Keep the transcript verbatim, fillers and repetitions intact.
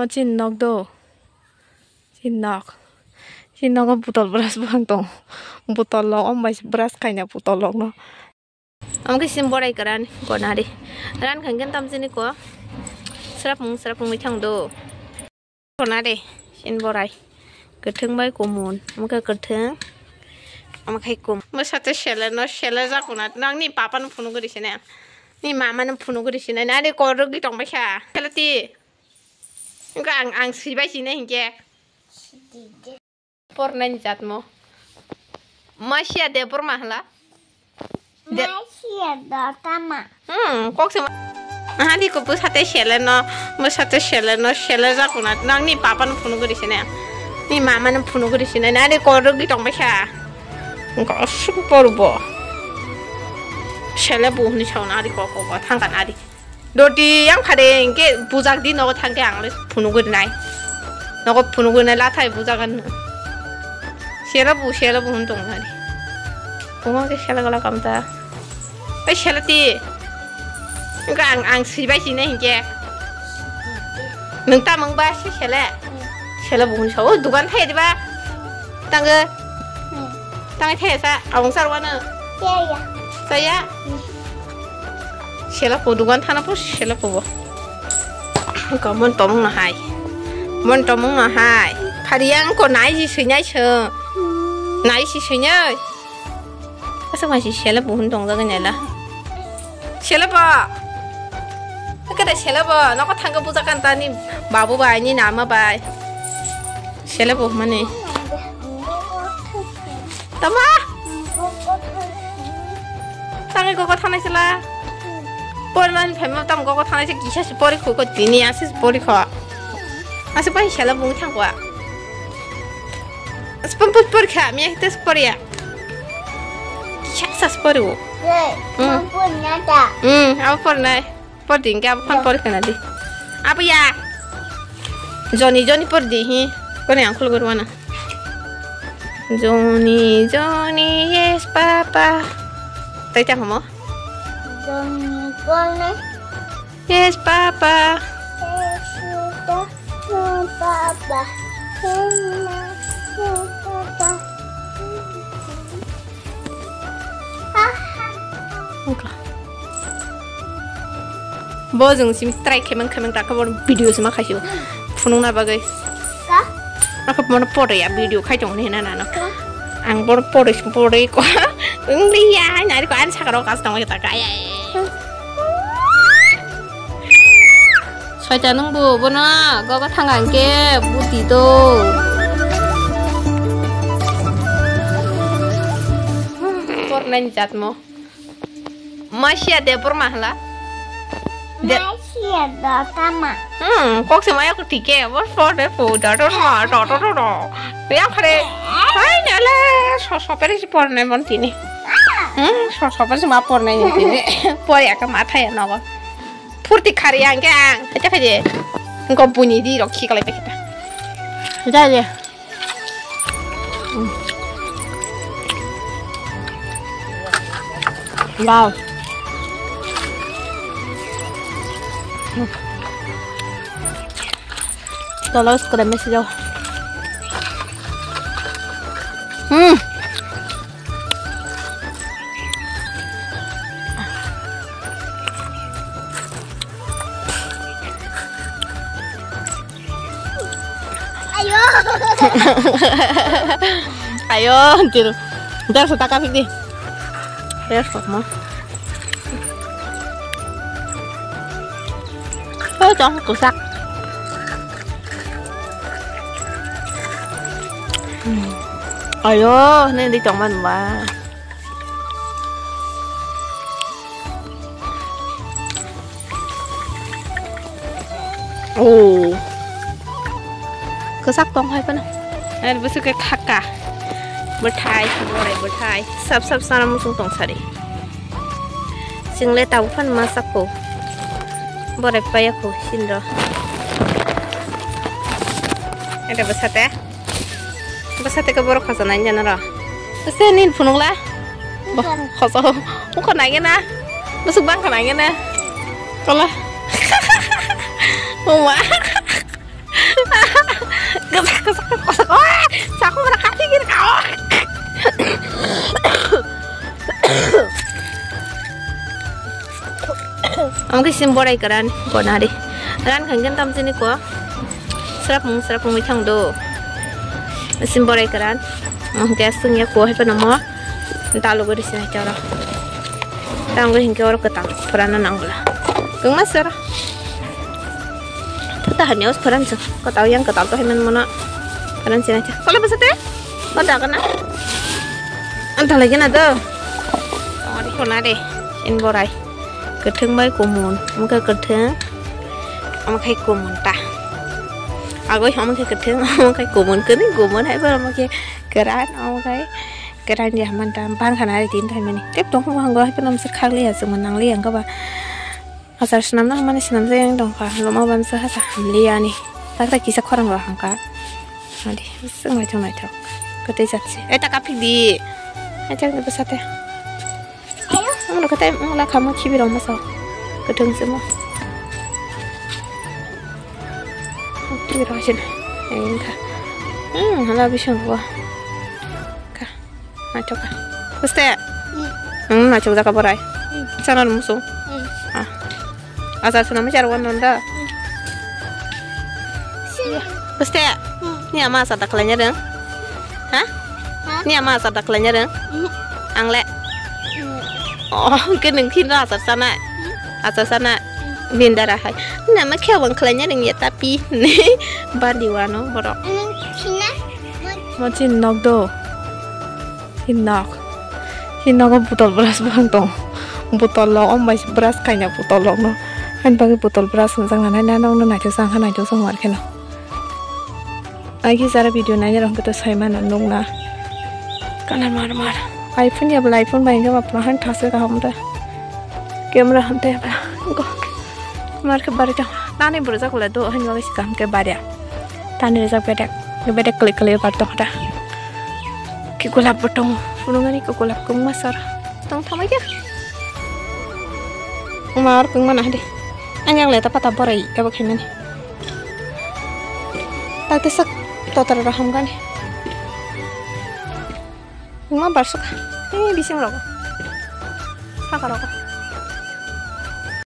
O chini nok do. Chini nok. Chini nogo botol brush buphang tong. Botol lok om bai brush khaina botol lok no. Omo khe chini borai kwran konari. Ran khan khe tam chini ko. Srapung srapung bai thang do. Konari chini borai. Kwthwng bai kumun. Omo khe kwthwng. Omo khe kum. Mo sate sele no sele jak kona. Nang ni papa no phunuk gori sene. Ni mama no phunuk gori sene. Nari korok di tong bai kha. Khalati. Ang, ang swi bai sini hinkhe. Pornai ni jat mo. Masia de porma hala. De- Masia do tama. Hmm, kok se ma-, aha di ko bwsate sele no, bwsate sele no, sele jak kona. Nang ni papa no phunuk gori sene. Ni mama no phunuk gori sene. Nari korok di tong bai kha. Engko asuk porbo. Sele bo hwnwi sauna ari kok kok thangkan ari. Doti yang khade engke bujak di nogo thangke ang le phunugwi nai. Nogo phunugwi nai lathai bujagan. Sela bu, sela bu hwn tong nai. Bungo ke sela gala kamta. Ai sela ti. Engka ang, ang swi bai sini hinkhe. Nung ta mung ba se sela. Sela bu hwn sa. O dugan thai diba. Tangga. Tangga thai sa. Abang sarwana. Saya. Sela po dugan thana po sela po bo. Engko mon tomung no hai. Mon tomung no hai. Phari yang ko nai ji sui nai se. Nai si sui nai. Asa ma si sela po hun tong jaga nela. Sela po. Kada sela po. Noko thangka puja kan tani babu bai ni nama bai. Sela po mane. Tama? Tangi gogo thanai sela. Porman phaima tam gogo thanai se kisa se pori kho ko tini ase se pori kho. Ase pai sela bung thang kwa. Ase pam put por kha mi tes pori ya. Kisa sa se pori wo. Hmm. Hmm, apa por nai? Por di, engke abo phone por khna di. Abo ya. Joni, Joni por di, hi. Kone ang khulugwi rwna. Joni, Joni, yes, papa. Tai ta homo? Joni, kone? Yes, papa. Yes, papa. Yes, papa. Yes, papa. Wngkha. Bo jwng simi try khaimang khaimang dakha bo video sima khaisio phunukna bagwi. Ka? Akha bono pore ya video khai tong hina nano. Ka? Ang bono pore pore ko. Wngli ya nari ko an sakaro kas tong ta kaya. Soita nung bu bono gogo thanga hingke buti do. Pornai ni jat mo. Masia de porma hala. De- Masia do tama. Hmm, kok se maya ko tike, bor por de po, da do do do do do do. Ya khare. Hai nale, so so pere si pornai mon tini. Hmm, so so pere si ma pornai ni tini. Por ya ka matha ya nogo. Purti khari ang ke ang. Khaja khaje. Engko buni di rok khi kalai pakita. Ja je. Wow. Tolos kore mesi jo. Hmm. Ayo. Ayo, anjir. Dar sa taka pik di. Dar sa mo. Oh, chong kusak. Ayo, ne di tongman ba. Oh. Kwchak tong hai phano. Ar bwswk khe khaka. Bwthai, borai bwthai. Sap sap sana muchung tong sari. Chwngle tabuk phano ma chakho. Borai paya kho sinro. Eta bwsate. Bwsate khe borok khosa nai jana ro. Bwsate nini phunukla. Bo, khosa. Ungkha nai gena. Bwswk bangkha nai gena. Kola. Oma. Kasa kasa kasa. Oh, sakung ra kapi gini kau. Ang khe sim borai karan ko nari. Ran khanggen tam sini ko. Srapung srapung ithang do. Sim borai karan. Ang khe sung ya ko hai pa namo. Dalu gori sini chara. Tang go hingke oro kwtal phurana nangla. Kwngma sir. Tata hani os phuran sung. Kwtal yang kwtal to himan mono. Phuran sini cha. Kole basa te? O daga na. Anta lagi na do. Ori kona de. In borai. Kwthwng bai kumun. Omo khe kwthwng. Omo khe kumun ta. Agoi omo khe kwthwng. Omo khe kumun. Kwni kumun hai bo omo khe kwran. Omo khe Kwran ya man ta bang khana ari tin thai mani. Tep tong phang go hai phano masa khagli ya chwng nang li yang ba. Achar swnam na mani swnam jai yang dong kha. Loma ban sa ha sa hamli ya ni. Tak tak kisa khorang ro hang kha. Adi, sung mai thong mai thok. Kwtwi jat se. Eta ka phik di. Ai chang ni bwsa te. Ang ro kwtai ang la khama khibi rong masa. Kwthwng se mo. Khibi rong sin. Ai kha. Hmm, hala bising go. Kha. Nachoka. Buste? Hmm, nachok jaka borai. Sana musung. Ah. Asa suna machar wan nonda. Buste? Ni ama asa daklanya dong? Ha? Ni ama asa daklanya dong? Angle. Oh, ke nung khin asa sana. Asa sana. Bindara hai. Nama khe wang khlanya dong ya tapi. Bandi wano borok. Mo chin nok do. Hinok. Hinogo botol brush bwkhang tong. Botol lo om bai brush khaina botol lo no. Hain bagwi botol brush wngjak nanai na nokno naithok sang kha naithok sang mar kheno. Ai khe jara video naina rok to sai mano nukna. Kana mar mar. iPhone ya bla iPhone bai ga bla han thase kaham da. Camera hante bla. Go. Mar khe bari tong. Nani bwrwjak le do, haino bagwi se kaham khe bari ya. Tani rijak bedek, bedek kwlwi kwlwi bar tong da. Ki gulab bo tongo, phunuknani ki gulab kwbangma sor. Tong thamai khe. Mar kwbangma nahadi. Ang yang le ta pata borai abo khaimani. Takte sak totra rok hamgani. Wngma barsuk. Tei bising rogo. Saka rogo.